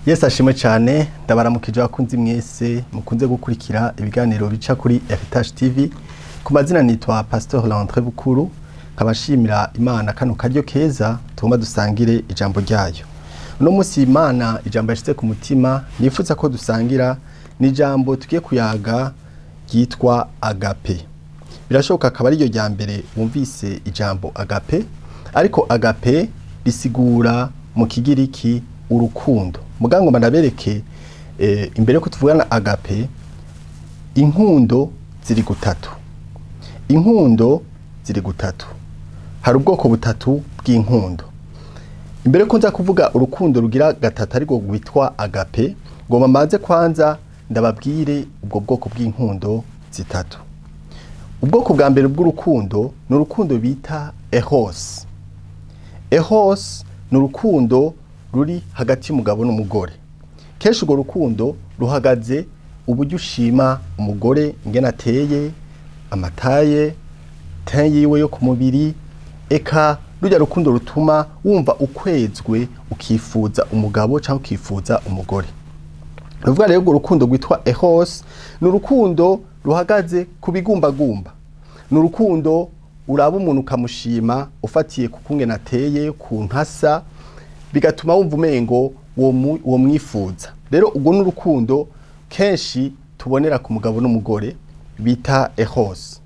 Yesu ashimwe cyane. Ndabaramukije abakunzi mwese mukunze gukurikira ibiganiro bica kuri Heritage TV. Ku mazina nitwa Pasteur Landré Bukuru, nkaba nshimira Imana kano karyo keza tugomba dusangire ijambo ryayo. Uno munsi Imana ijambo yashyize ku mutima nifuza ko dusangira ni ijambo tugiye kuyaga ryitwa agape. Birashoboka akaba ariryo rya mbere wumvise ijambo agape, ariko agape risigura mu Kigiriki urukundo. Mugango ndabereke imbere yuko tuvugana agape, inkundo ziri gutatu. Inkundo ziri gutatu, hari ubwoko butatu bw'inkundo. Imbere ko nza kuvuga urukundo rugira gatatu ariko rwitwa agape, ngomba mbanze kwanza ndababwire ubwo bwoko bw'inkundo zitatu. Ubwoko bwa mbere bw'urukundo ni urukundo bita eros. Eros ni urukundo ruri hagati y'umugabo n'umugore. Kenshi urwo rukundo ruhagaze uburyo ushima umugore, ingene ateye, amataye teint yiwe yo ku mubiri, eka rujya rukundo rutuma wumva ukwezwe, ukifuza umugabo cyangwa ukifuza umugore. Ruvuga rero urwo rukundo rwitwa eros ni urukundo ruhagaze ku bigumbagumba, ni urukundo uraba umuntu ukamushima ufatiye ku kungene ateye, ku ntasa, bigatuma wumva umengo wo mwifuza. Rero ubwo ni urukundo kenshi tubonera ku mugabo n'umugore bita eros.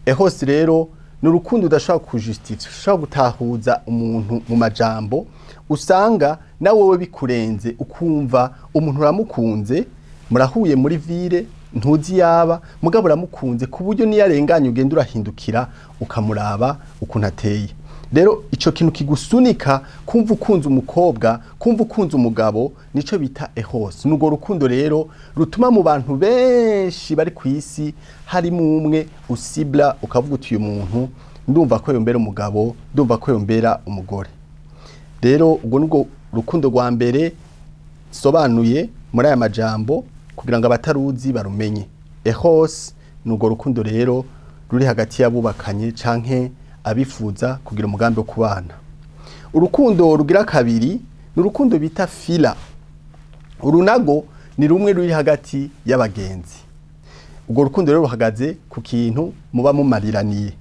Eros rero ni urukundo udashobora kujustifia, ushobora gutahuza umuntu mu majambo, usanga na wowe bikurenze, ukumva umuntu uramukunze, murahuye muri ville, ntuzi yaba, mugabo uramukunze ku buryo niyo arenganye ugenda urahindukira ukamuraba ukuntu ateye. Rero ico kintu kigusunika kumva ukunze umukobwa, kumva ukunze umugabo, nico bita eros. Nurwo rukundo rero rutuma mu bantu benshi bari ku isi harimo umwe usibla, ukavuga uti: "Uyu muntu ndumva ko yombera umugabo, ndumva ko yombera umugore." Rero ubwo nubwo rukundo rwa mbere sobanuye muri aya majambo kugira ngo abataruzi barumenye. Eros ni urwo rukundo rero ruri hagati y'abubakanye canke abifuza kugira umugambi wo kubana. Urukundo rugira kabiri ni urukundo bita philia. Uru nago ni rumwe ruri hagati y'abagenzi. Urwo rukundo rero ruhagaze ku kintu muba mumariraniye,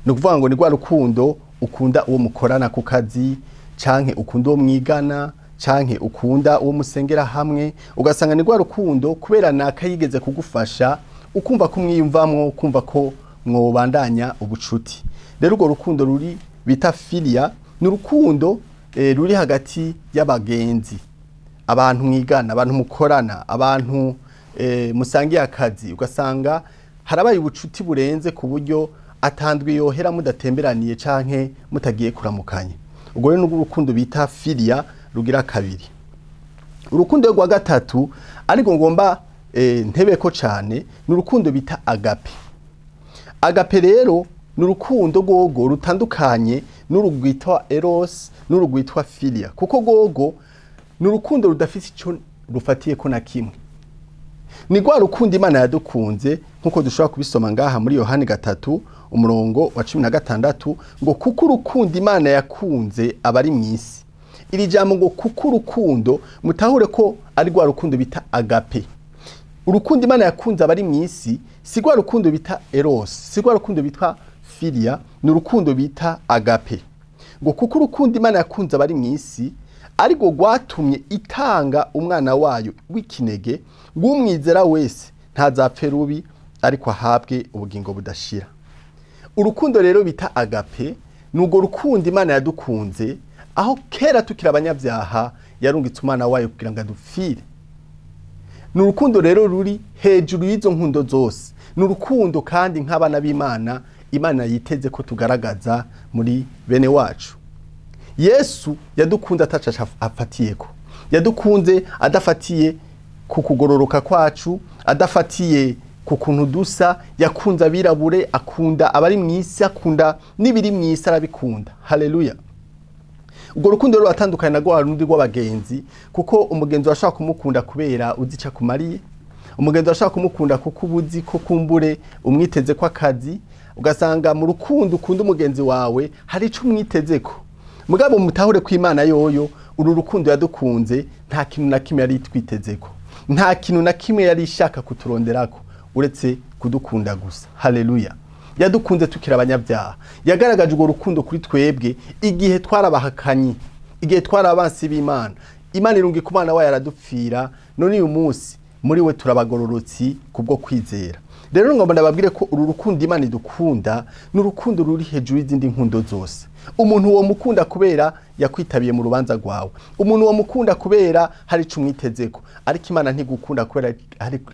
ni ukuvuga ngo ni rwa rukundo ukunda uwo mukorana ku kazi, canke ukunda uwo mwigana, canke ukunda uwo musengera hamwe, ugasanga ni rwa rukundo kubera naka yigeze kugufasha, ukumva ko umwiyumvamwo, ukumva ko mwobandanya ubucuti. Rero urwo rukundo ruri bita philia ni urukundo ruri hagati y'abagenzi, abantu mwigana, abantu mukorana, abantu musangiye akazi, ugasanga harabaye ubucuti burenze ku buryo atandwi yohera mudatemberaniye canke mutagiye kuramukanya. Ubwo rero ni urukundo bita philia rugira kabiri. Urukundo rwa gatatu, ariko ngomba ntebeko cane, ni urukundo bita agape. Agape rero ni urukundo rwogo rutandukanye n'uru rwitwa eros n'uru rwitwa philia, kuko rwogo ni urukundo rudafise ico rufatiyeko na kimwe. Ni rwa rukundo Imana yadukunze, nk'uko dushobora kubisoma ngaha muri Yohani 3 umurongo wa 16, ngo: "Kuko urukundo Imana yakunze abari mu isi." Iri jambo ngo "kuko urukundo", mutahure ko ari rwa rukundo bita agape. Urukundo Imana yakunze abari mu isi si rwa rukundo bita eros, si rwa rukundo bita philia, ni urukundo bita agape. Ngo: "Kuko urukundo Imana yakunze abari mu isi ariko rwatumye itanga umwana wayo w'ikinege, ngo umwizera wese ntazapfe rubi, ariko ahabwe ubugingo budashira." Urukundo rero bita agape ni urwo rukundo Imana yadukunze, aho kera tukiri abanyabyaha yarungitse umwana wayo kugira ngo adupfire. Ni urukundo rero ruri hejuru y'izo nkundo zose. Ni urukundo kandi nk'abana b'Imana, Imana yiteze ko tugaragaza muri bene wacu. Yesu yadukunze ataca afatiyeko, yadukunze adafatiye ku kugororoka kwacu, adafatiye ku kuntu dusa. Yakunze abirabure, akunda abari mu isi, akunda n'ibiri mu isi, arabikunda. Haleluya! Urwo rukundo rero ruratandukanye na rwa rundi rw'abagenzi, kuko umugenzi urashobora kumukunda kubera uzi ico akumariye, umugenzi urashobora kumukunda kuko uba uzi ko kumbure umwiteze ko akazi, ugasanga mu rukundo ukunda umugenzi wawe hari ico umwitezeko. Mugabo mutahure ko Imana yoyo urukundo yadukunze ni urukundo rudafise ico rufatiyeko. Uru rukundo yadukunze, nta kintu na kimwe yari twitezeko, nta kintu na kimwe yari ishaka kuturonderako uretse kudukunda gusa. Haleluya! Yadukunze tukiri abanyabyaha. Yagaragaje urwo rukundo kuri twebwe igihe twarabahakanyi, igihe twari abansi b'Imana. Imana irungika umwana wayo aradupfira. None uyu munsi muri we turabagororotsi kubwo kwizera. Rero ngomba ndababwire ko uru rukundo Imana idukunda ni urukundo ruri hejuru y'izindi nkundo zose. Umuntu uwo mukunda kubera yakwitabiye mu rubanza rwawe, umuntu uwo mukunda kubera hari ico umwitezeko, ariko Imana ntigukunda kubera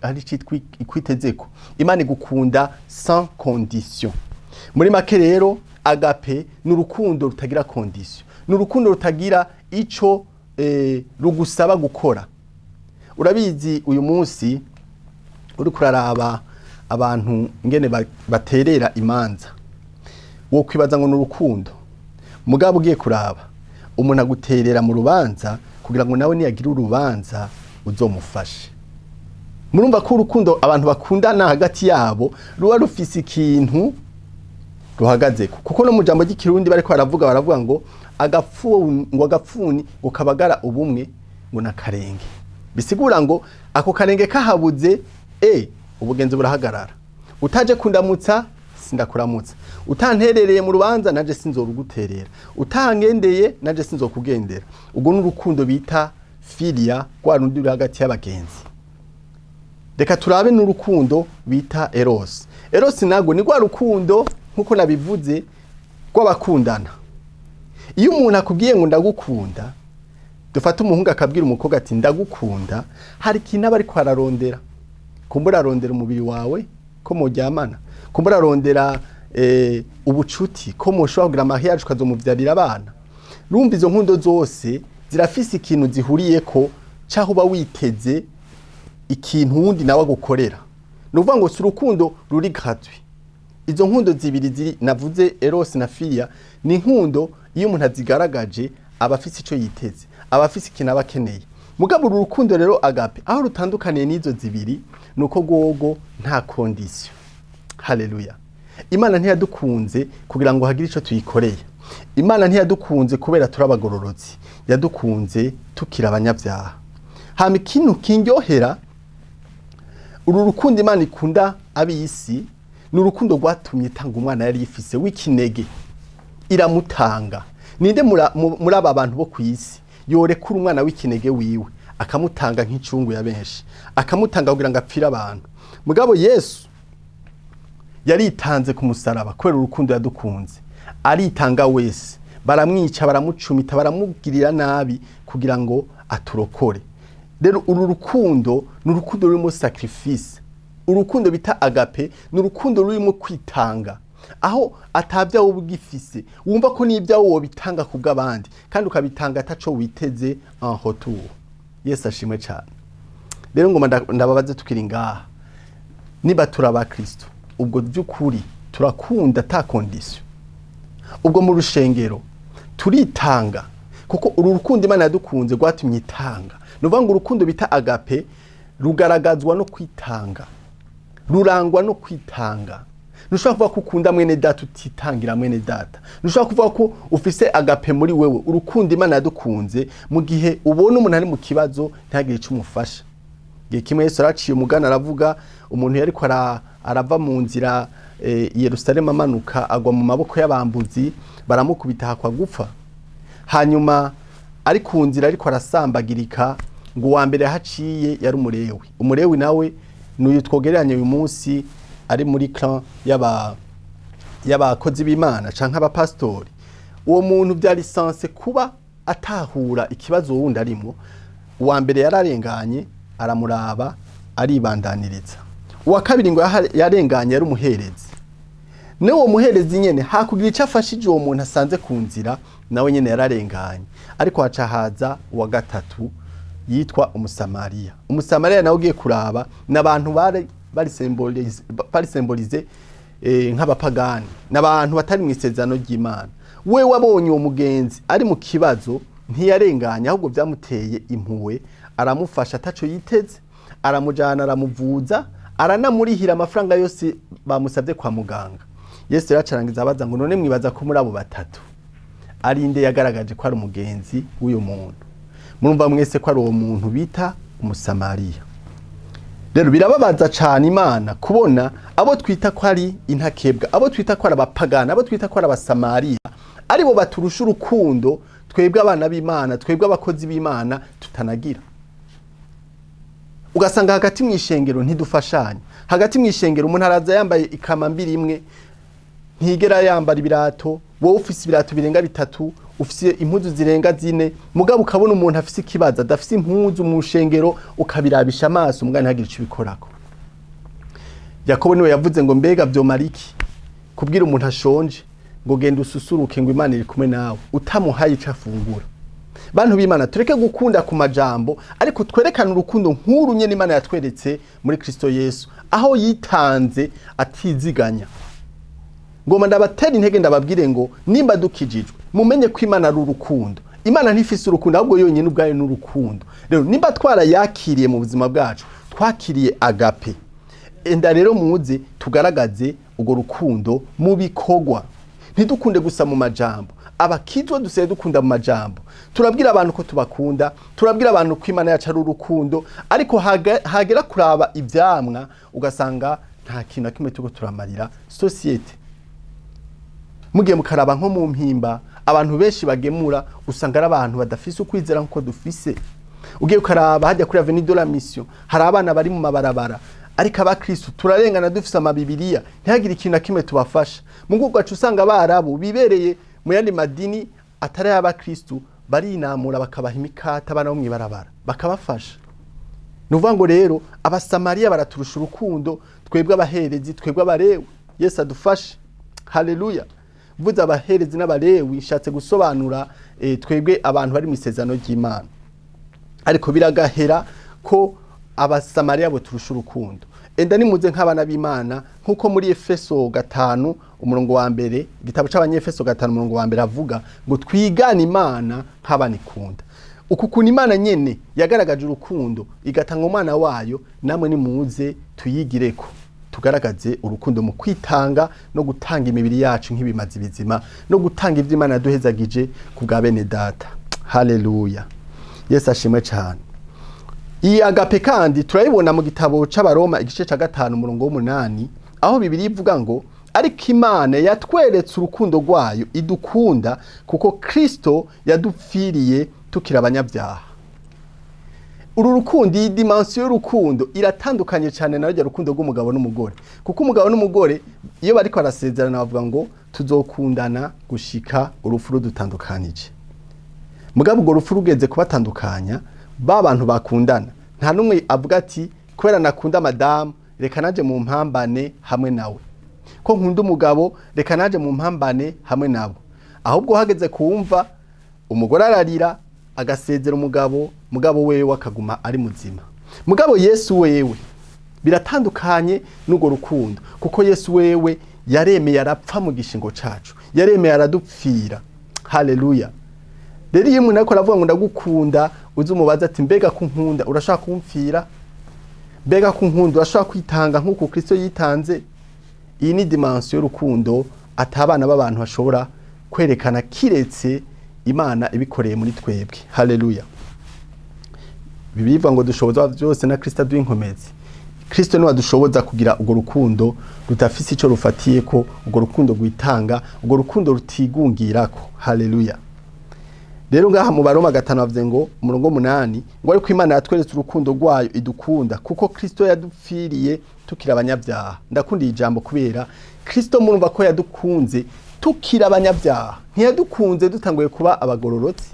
hari ico ikwitezeko. Imana igukunda sans condition. Muri make rero, agape ni urukundo rutagira condition, ni urukundo rutagira ico rugusaba gukora. Urabizi, uyu munsi uri kuraraba abantu ingene baterera imanza, wo kwibaza ngo ni urukundo. Mugabo ugiye kuraba, umuntu aguterera mu rubanza kugira ngo nawe niyagira urubanza uzomufashe. Murumva ko urukundo abantu bakundana hagati yabo ruba rufise ikintu ruhagazeko, kuko no mu jambo ry'Ikirundi bariko baravuga ngo agapfuni, ngo agapfuni ngo kabagara ubumwe ngo nakarenge. Bisigura ngo ako karenge kahabuze, ubugenzi burahagarara. Utaje kundamutsa sindakuramutsa, utanterereye mu rubanza naje sinzoruguterera, utangendeye naje sinzokugendera. Ubwo ni urukundo bita philia, rwa rundi ruri hagati y'abagenzi. Reka turabe n'urukundo bita eros. Eros nagwo ni rwa rukundo, nk'uko nabivuze, rw'abakundana. Iyo umuntu akubwiye ngo ndagukunda, dufate umuhungu akabwira umukobwa ati ndagukunda, hari ikintu aba ariko ararondera. Kumbura arondera umubiri wawe ko muryamana, kumbura arondera ubucuti ko mushobora kugira mariage ukazomuvyarira abana. Rumva, izo nkundo zose zirafise ikintu zihuriyeko caho uba witeze ikintu wundi nawe agukorera. Ni ukuvuga ngo si urukundo ruri gratuit. Izo nkundo zibiri ziri navuze, eros na philia, ni inkundo iyo umuntu azigaragaje aba afise ico yiteze, aba afise ikintu aba akeneye. Mugabo uru rukundo rero agape, aho rutandukaniye n'izo zibiri nuko rwogo nta condition. Haleluya! Imana ntiyadukunze kugira ngo hagire ico tuyikoreye. Imana ntiyadukunze kubera turi abagororotsi, yadukunze tukiri abanyabyaha. Hama ikintu kindyohera, uru rukundo Imana ikunda ab'isi ni urukundo rwatumye itanga umwana yari yifise w'ikinege, iramutanga. Ninde muri aba bantu bo ku isi yorekura umwana w'ikinege wiwe akamutanga nk'incungu ya benshi, akamutanga kugira ngo apfire abantu? Mugabo Yesu yaritanze ku musaraba kubera urukundo yadukunze, aritanga wese, baramwica, baramucumita, baramugirira nabi kugira ngo aturokore. Rero uru rukundo ni urukundo rurimo sacrifice. Urukundo bita agape ni urukundo rurimo kwitanga, aho atabyawe uba ugifise, wumva ko n'ibyawe wobitanga ku bw'abandi, kandi ukabitanga ataco witeze en retour. Yesu ashimwe cyane. Rero ngoma ndababaze tukiri ngaha: niba turi abakristo, ubwo by'ukuri turakunda ata condition? Ubwo mu rushengero turitanga? Kuko uru rukundo Imana yadukunze rwatumye itanga. Ni ukuvuga ngo urukundo bita agape rugaragazwa no kwitanga, rurangwa no kwitanga. Ntushobora kuvuga ko ukunda mwene data utitangira mwene data. Ntushobora kuvuga ko ufise agape muri wewe, urukundo Imana yadukunze, mu gihe ubona umuntu ari mu kibazo ntihagire icyo umufasha. Igihe kimwe Yesu yaraciye umugani, aravuga umuntu yariko arava mu nzira i Yerusalemu amanuka, agwa mu maboko y'abambuzi, baramukubita hakwa gupfa. Hanyuma ari ku nzira ariko arasambagirika, ngo uwa mbere yahaciye yari Umurewi. Umurewi nawe n'uyu twogereranya uyu munsi ari muri clan y'abakozi b'Imana canke abapasitori. Uwo muntu byari censé kuba atahura ikibazo wundi arimwo. Uwa mbere yararenganye, aramuraba, aribandaniriza. Uwa kabiri ngo yarenganye yari umuherezi. N'uwo muherezi nyene hakugira icyo afashije uwo muntu asanze ku nzira, nawe nyene yararenganye. Ariko haca haza uwa gatatu yitwa Umusamariya. Umusamariya nawe ugiye kuraba n'abantu bari bari symbolisé nk'abapagani, n'abantu batari mu isezerano ry'Imana. We wabonye uwo mugenzi ari mu kibazo, ntiyarenganye, ahubwo byamuteye impuhwe, aramufasha ataco yiteze, aramujana, aramuvuza, aranamurihira amafaranga yose bamusabye kwa muganga. Yesu yaracarangiza abaza ngo: none mwibaza ko muri abo batatu ari nde yagaragaje ko ari umugenzi w'uyu muntu? Murumva mwese ko ari uwo muntu bita Umusamariya. Rero birababaza cyane Imana kubona abo twita ko ari intakebwa, abo twita ko ari abapagani, abo twita ko ari Abasamariya, aribo baturusha urukundo twebwe abana b'Imana, twebwe abakozi b'Imana tutanagira. Ugasanga hagati mu ishengero ntidufashanya. Hagati mu ishengero umuntu araza yambaye ikamambiri imwe, ntigera yambara ibirato. Wowe ufise ibirato birenga bitatu, ufise impuzu zirenga zine, mugabo ukabona umuntu afise ikibazo, adafise impuzu mu shengero, ukabirabisha amaso, mugabo ntihagire ico ubikorako. Yakobo niwe yavuze ngo: "Mbega vyomara iki kubwira umuntu ashonje ngo genda ususuruke, ngo Imana iri kumwe nawe, utamuhaye ico afungura?" Bantu b'Imana, tureke gukunda ku majambo, ariko twerekane urukundo nk'uru nyene Imana yatweretse muri Kristo Yesu, aho yitanze atiziganya. Ngoma ndabatera intege, ndababwire ngo nimba dukijijwe, mumenye ko Imana ari urukundo. Imana ntifise urukundo, ahubwo yonyine ubwayo ni urukundo. Rero nimba twarayakiriye mu buzima bwacu, twakiriye agape, enda rero muze tugaragaze urwo rukundo mu bikorwa, ntidukunde gusa mu majambo. Abakizwa dusigaye dukunda mu majambo, turabwira abantu ko tubakunda, turabwira abantu ko Imana yacu ari urukundo, ariko hagera kuraba ivyamwa ugasanga nta kintu na kimwe turiko turamarira société. Mugiye mukaraba nko mu Mpimba, abantu benshi bagemura usanga ari abantu badafise ukwizera nkuko dufise. Ugiye ukaraba hajya kuri Avenue de la Mission, hari abana bari mu mabarabara, ariko abakristo turarengana dufise amabibiriya, ntihagire ikintu na kimwe tubafasha. Mu ugaca usanga abarabu bibereye mu yandi madini atari ay'abakristo barinamura bakabaha imikate abana bo mw'ibarabara, bakabafasha. Ni ukuvuga ngo rero Abasamariya baraturusha urukundo twebwe abaherezi, twebwe Abarewi. Yesu adufashe, haleluya. Mvuze abaherezi n'Abarewi, nshatse gusobanura twebwe abantu bari mu isezerano ry'Imana. Ariko biragahera ko Abasamariya bo turusha urukundo. Enda nimuze nk'abana b'Imana, nk'uko muri Efeso 5 umurongo wa mbere, igitabo c'Abanyefeso 5 umurongo wa mbere avuga ngo twigane Imana nk'abana ikunda. Uku kuntu Imana nyene yagaragaje urukundo igatanga umwana wayo, namwe nimuze tuyigireko, tugaragaze urukundo mu kwitanga no gutanga imibiri yacu nk'ibimazi bizima, no gutanga ivyo Imana yaduhezagije ku bwa bene data. Haleluya, Yesu ashimwe cyane. Iyi agape kandi turayibona mu gitabo c'Abaroma igice ca 5 umurongo w'8, aho Bibiliya ivuga ngo: "Ariko Imana yatweretse urukundo rwayo idukunda, kuko Kristo yadupfiriye tukiri abanyabyaha." Uru rukundo, iyi dimension y'urukundo iratandukanye cyane na rujya rukundo rw'umugabo n'umugore, kuko umugabo n'umugore iyo bariko barasezerana bavuga ngo tuzokundana gushika urupfu rudutandukanije. Mugabo urwo rupfu rugeze kubatandukanya, ba bantu bakundana nta n'umwe avuga ati: "Kubera nakunda madamu, reka naje mu mpambane hamwe nawe, ko nkunda umugabo, reka naje mu mpambane hamwe nabo." Ahubwo hageze kumva, umugore ararira agasezera umugabo, mugabo wewe akaguma ari muzima. Mugabo Yesu wewe biratandukanye n'urwo rukundo, kuko Yesu wewe yaremeye arapfa mu gishingo cacu, yaremeye aradupfira. Haleluya. Rero iyo umuntu ariko aravuga ngo ndagukunda, uzi umubaza ati: "Mbega ko unkunda, urashaka kumpfira? Mbega ko unkunda, urashaka kwitanga nk'uko Kristo yitanze?" Iyi ni dimension y'urukundo atabana b'abantu bashobora kwerekana kiretse Imana ibikoreye muri twebwe. Haleluya. Bibivuga ngo dushobozwa byose na Kristo aduha inkomezi. Kristo niwe adushoboza kugira urwo rukundo rudafise ico rufatiye ko, urwo rukundo rwitanga, urwo rukundo rutigungirako. Haleluya. Rero ngaha mu Baroma 5 bavuze ngo umurongo 8 ngo: "Ariko Imana yatweretse urukundo rwayo idukunda, kuko Kristo yadupfiriye tukiri abanyabyaha." Ndakunda iyi jambo kubera Kristo murumva ko yadukunze tukiri abanyabyaha. Ntiyadukunze dutanguye kuba abagororotsi,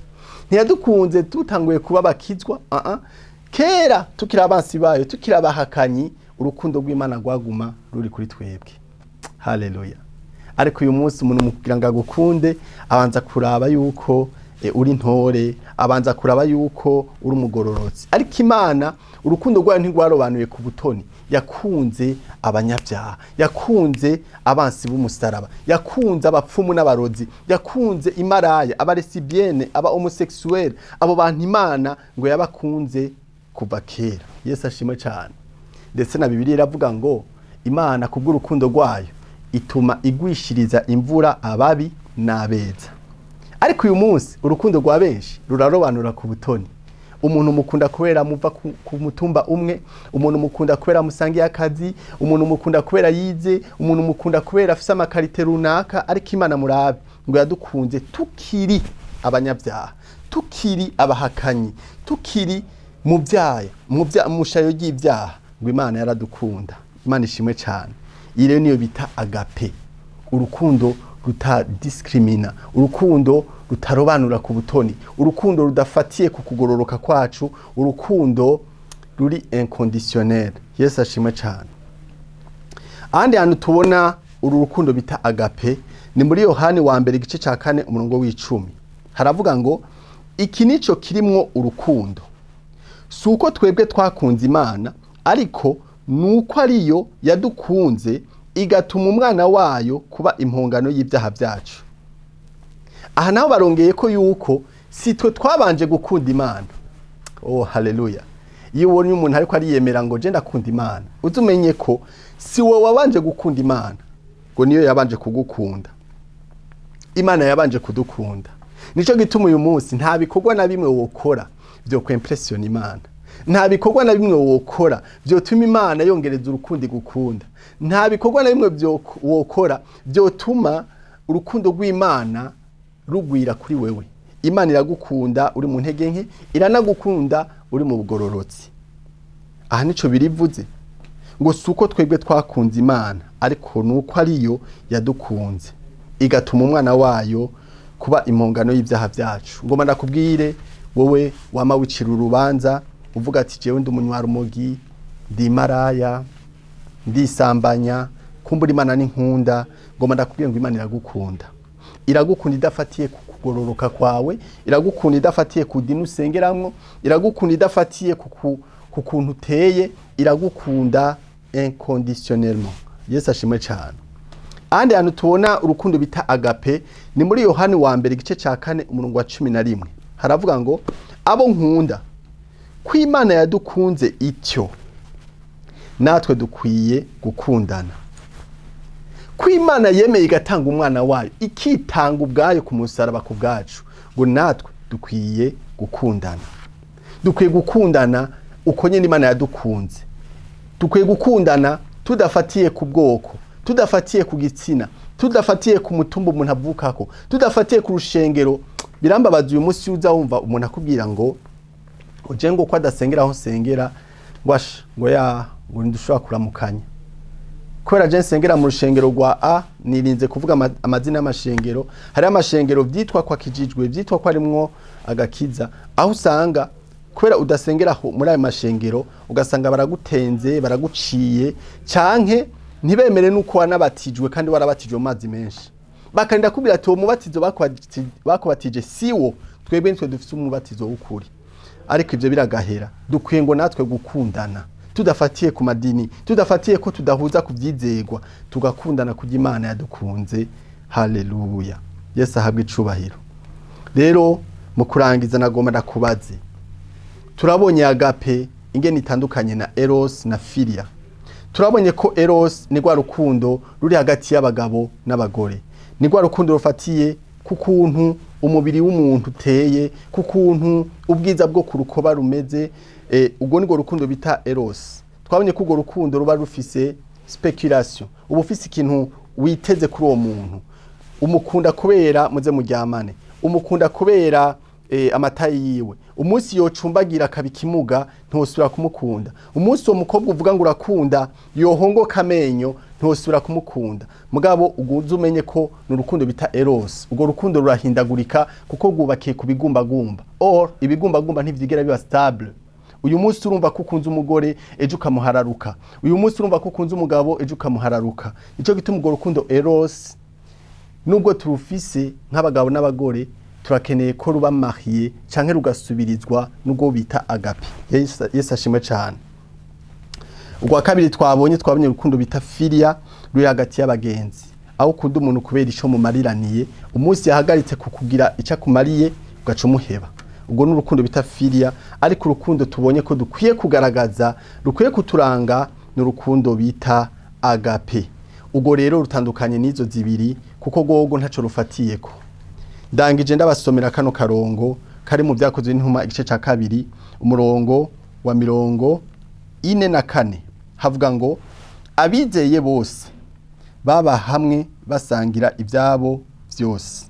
ntiyadukunze dutanguye kuba abakizwa. Kera tukiri abansi bayo, tukiri abahakanyi, urukundo rw'Imana rwaguma ruri kuri twebwe. Haleluya. Ariko uyu munsi umuntu kugira ngo agukunde abanza kuraba yuko uri ntore, abanza kuraba yuko uri umugororotsi. Ariko Imana urukundo rwayo ntirwarobanuye ku butoni. Yakunze abanyabyaha, yakunze abansi b'umusaraba, yakunze abapfumu n'abarozi, yakunze imaraya, aba lesbiennes, aba homosexuels. Abo bantu Imana ngo yabakunze kuva kera. Yesu ashimwe cyane. Ndetse na Bibiliya iravuga ngo Imana kubw'urukundo rwayo ituma igwishiriza imvura ababi n'abeza. Ariko uyu munsi urukundo rwa benshi rurarobanura ku butoni. Umuntu umukunda kubera muva ku mutumba umwe, umuntu umukunda kubera musangiye akazi, umuntu umukunda kubera yize, umuntu umukunda kubera afise ama qualités runaka. Ariko Imana, murabe ngo yadukunze tukiri abanyabyaha, tukiri abahakanyi, tukiri mu byaha, mu shayo ry'ibyaha, ngo Imana yaradukunda. Imana ishimwe cyane. Iyi rero niyo bita agape, urukundo rutadiskrimina, urukundo rutarobanura ku butoni, urukundo rudafatiye ku kugororoka kwacu, urukundo ruri inconditionnel. Yesu ashimwe cyane. Ahandi hantu tubona uru rukundo bita agape ni muri Yohani wa mbere, igice cya 4, umurongo w'10. Haravuga ngo: "Iki nico kirimwo urukundo, si uko twebwe twakunze Imana, ariko ni uko ariyo yadukunze, igatuma umwana wayo kuba impongano y'ibyaha byacu." Aha naho barongeye ko yuko si twe twabanje gukunda Imana. Oh, haleluya! Iyo ubonye umuntu ariko ariyemera ngo je ndakunda Imana, uzi umenye ko si wowe wabanje gukunda Imana, ngo niyo yabanje kugukunda. Imana yabanje kudukunda. Nico gituma uyu munsi nta bikorwa na bimwe wokora vyo kwimpressiona Imana, nta bikorwa na bimwe wokora vyotuma Imana yongereza urukundo igukunda, nta bikorwa na bimwe wokora vyotuma urukundo rw'Imana rugwira kuri wewe. Imana iragukunda uri mu ntege nke, iranagukunda uri mu bugororotsi. Aha nico birivuze ngo si uko twebwe twakunze Imana, ariko ni uko ariyo yadukunze, igatuma umwana wayo kuba impongano y'ibyaha byacu. Ngoma ndakubwire, wowe wama wicira urubanza uvuga ati: "Jewe ndi umunywarumogi, ndi maraya, ndisambanya, kumbura Imana n'inkunda." Ngoma ndakubwire ngo Imana iragukunda. Iragukunda idafatiye ku kugororoka kwawe, iragukunda idafatiye ku dini usengeramwo, iragukunda idafatiye ku kuntu uteye, iragukunda inconditionnellement. Yesu ashimwe cyane. Ahandi hantu tubona urukundo bita agape ni muri Yohani wa mbere, igice cya 4, umurongo wa 11. Haravuga ngo: "Abo nkunda, ko Imana yadukunze ityo, natwe dukwiye gukundana." Ko Imana yemeye igatanga umwana wayo, ikitanga ubwayo ku musaraba ku bwacu, ngo natwe dukwiye gukundana. Dukwiye gukundana uko nyine Imana yadukunze. Dukwiye gukundana tudafatiye ku bwoko, tudafatiye ku gitsina, tudafatiye ku mutumba umuntu avukako, tudafatiye ku rushengero. Birambabaza uyu munsi uza wumva umuntu akubwira ngo uje ngo ko adasengera aho nsengera, ngo asha, ngo ya, ngo ntidushobora kuramukanya kubera je nsengera mu rushengero rwa A. Nirinze kuvuga amazina y'amashengero. Hari amashengero vyitwa ko akijijwe, vyitwa ko arimwo agakiza, aho usanga kubera udasengera aho muri ayo mashengero, ugasanga baragutenze, baraguciye, canke ntibemere nuko wanabatijwe, kandi warabatijwe mu mazi menshi. Bakarinda kubwira ati: "Uwo mubatizo bakubatije siwo, twebwe nitwe dufise umubatizo w'ukuri." Ariko ivyo biragahera. Dukwiye ngo natwe gukundana tudafatiye ku madini, tudafatiye ko tudahuza ku vyizegwa, tugakundana kurya Imana yadukunze. Haleluya, Yesu ahabwe icubahiro. Rero mu kurangiza nagomba ndakubaze: turabonye agape ingene itandukanye na eros na filia. Turabonye ko eros ni rwa rukundo ruri hagati y'abagabo n'abagore, ni rwa rukundo rufatiye ku kuntu umubiri w'umuntu uteye, ku kuntu ubwiza bwo ku rukoba rumeze. Ubwo ni rwo rukundo bita eros. Twabonye ko urwo rukundo ruba rufise spéculation, uba ufise ikintu witeze kuri uwo muntu. Umukunda kubera muze muryamane, umukunda kubera amatayi yiwe. Umunsi yocumbagira akaba ikimuga, ntosubira kumukunda. Umunsi uwo mukobwa uvuga ngo urakunda yohongoka amenyo, ntosubira kumukunda. Mugabo uguze umenye ko ni urukundo bita eros. Urwo rukundo rurahindagurika kuko rwubakiye ku bigumbagumba. Or ibigumbagumba ntivyigera biba stable. Uyu munsi urumva ko ukunze umugore, ejo ukamuhararuka. Uyu munsi urumva ko ukunze umugabo, ejo ukamuhararuka. Nico gituma urwo rukundo eros, nubwo turufise nk'abagabo n'abagore, turakeneye ko ruba marié canke rugasubirizwa n'ubwo bita agape. Yesu ashimwe cane. Urwa kabiri twabonye urukundo bita filia, ruri hagati y'abagenzi, aho ukunda umuntu kubera ico mumariraniye. Umunsi yahagaritse kukugira ico akumariye, ugaca umuheba. Ubwo ni urukundo bita filia. Ariko urukundo tubonye ko dukwiye kugaragaza, rukwiye kuturanga, ni urukundo bita agape. Ubwo rero rutandukanye n'izo zibiri kuko rwogo ntaco rufatiyeko. Ndangije ndabasomera kano karongo. kari mu Byakozwe n'Intumwa, igice cya 2, umurongo wa 44, havuga ngo: "Abizeye bose baba hamwe, basangira ibyabo byose.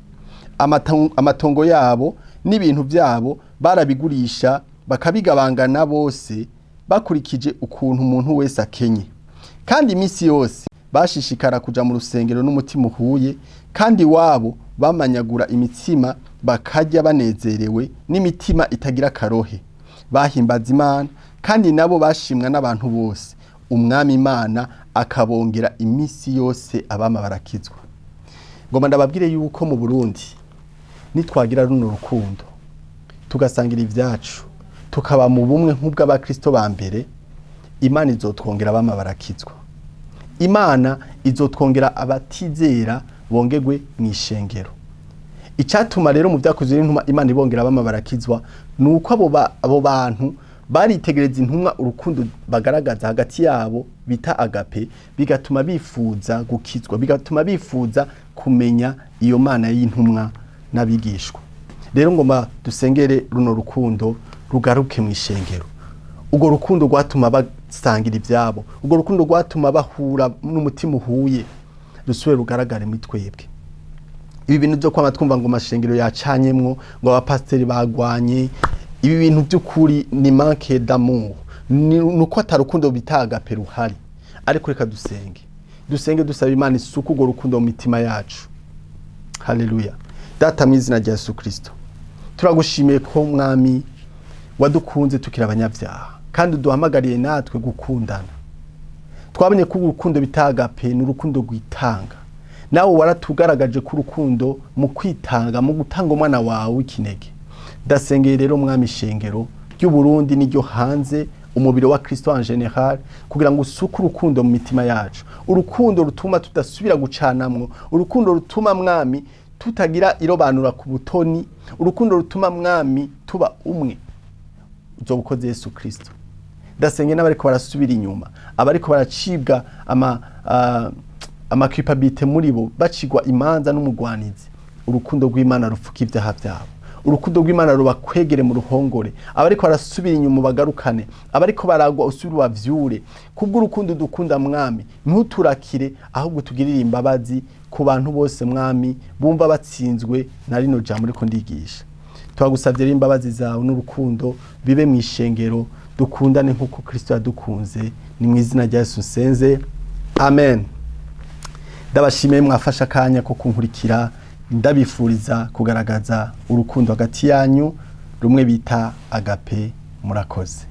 Amatongo yabo n'ibintu byabo barabigurisha, bakabigabangana bose bakurikije ukuntu umuntu wese akenye. Kandi iminsi yose bashishikara kuja mu rusengero n'umutima uhuye, kandi iwabo bamanyagura imitsima, bakarya banezerewe n'imitima itagira akarohe, bahimbaza Imana, kandi nabo bashimwa n'abantu bose. Umwami Imana akabongera iminsi yose abama barakizwa." Ngoma ndababwire yuko mu Burundi nitwagira runo rukundo, tugasangira ibyacu, tukaba mu bumwe nk'ubw'abakristo ba mbere, Imana izotwongera abama barakizwa. Imana izotwongera abatizera bongerwe mu ishengero. Icyatuma rero mu Byakozwe n'Intumwa Imana ibongera abama barakizwa ni uko abo bantu baritegereza intumwa, urukundo bagaragaza hagati yabo bita agape, bigatuma bifuza gukizwa, bigatuma bifuza kumenya iyo Mana y'intumwa n'abigishwa. Rero ngoma dusengere runo rukundo rugaruke mu ishengero, urwo rukundo rwatuma basangira ibyabo, urwo rukundo rwatuma bahura n'umutima uhuye, rusubire rugaragare muri twebwe. Ibi bintu byo kwama twumva ngo amashengero yacanyemwo, ngo abapasiteri bagwanye, ibi bintu by'ukuri ni manque d'amour, ni uko atarukundo bita agape ruhari. Ariko reka dusenge, dusenge dusaba Imana isuku urwo rukundo mu mitima yacu. Haleluya! Data, mu izina rya Yesu Kristo, turagushimiye ko Mwami wadukunze tukiri abanyabyaha, kandi uduhamagariye natwe gukundana. Twabonye ko urukundo bita agape ni urukundo rwitanga. Nawe waratugaragaje ko urukundo mu kwitanga, mu gutanga umwana wawe w'ikinege. Ndasengeye rero Mwami ishengero ry'u Burundi n'iryo hanze, umubiri wa Kristo en général, kugira ngo usuke urukundo mu mitima yacu, urukundo rutuma tudasubira gucanamwo, urukundo rutuma, Mwami, tutagira irobanura ku butoni, urukundo rutuma, Mwami, tuba umwe. Uzoba ukoze, Yesu Kristo. Ndasenge n'abariko barasubira inyuma, abariko baracibwa ama culpabilité muri bo, bacigwa imanza n'umugwanizi, urukundo rw'Imana rufuka ibyaha byabo, urukundo rw'Imana rubakwegere mu ruhongore. Abariko barasubira inyuma bagarukane, abariko baragwa usubire ubavyure. Kubw'urukundo dukunda, Mwami, ntuturakire, ahubwo tugirire imbabazi ku bantu bose, Mwami, bumva batsinzwe na rino jambo riko ndigisha. Turagusavye rero imbabazi zawe n'urukundo bibe mu ishengero, dukundane nk'uko Kristo yadukunze. Ni mu izina rya Yesu nsenze, amen. Ndabashimiye mwafashe akanya ko kunkurikira. Ndabifuriza kugaragaza urukundo hagati yanyu, rumwe bita agape. Murakoze.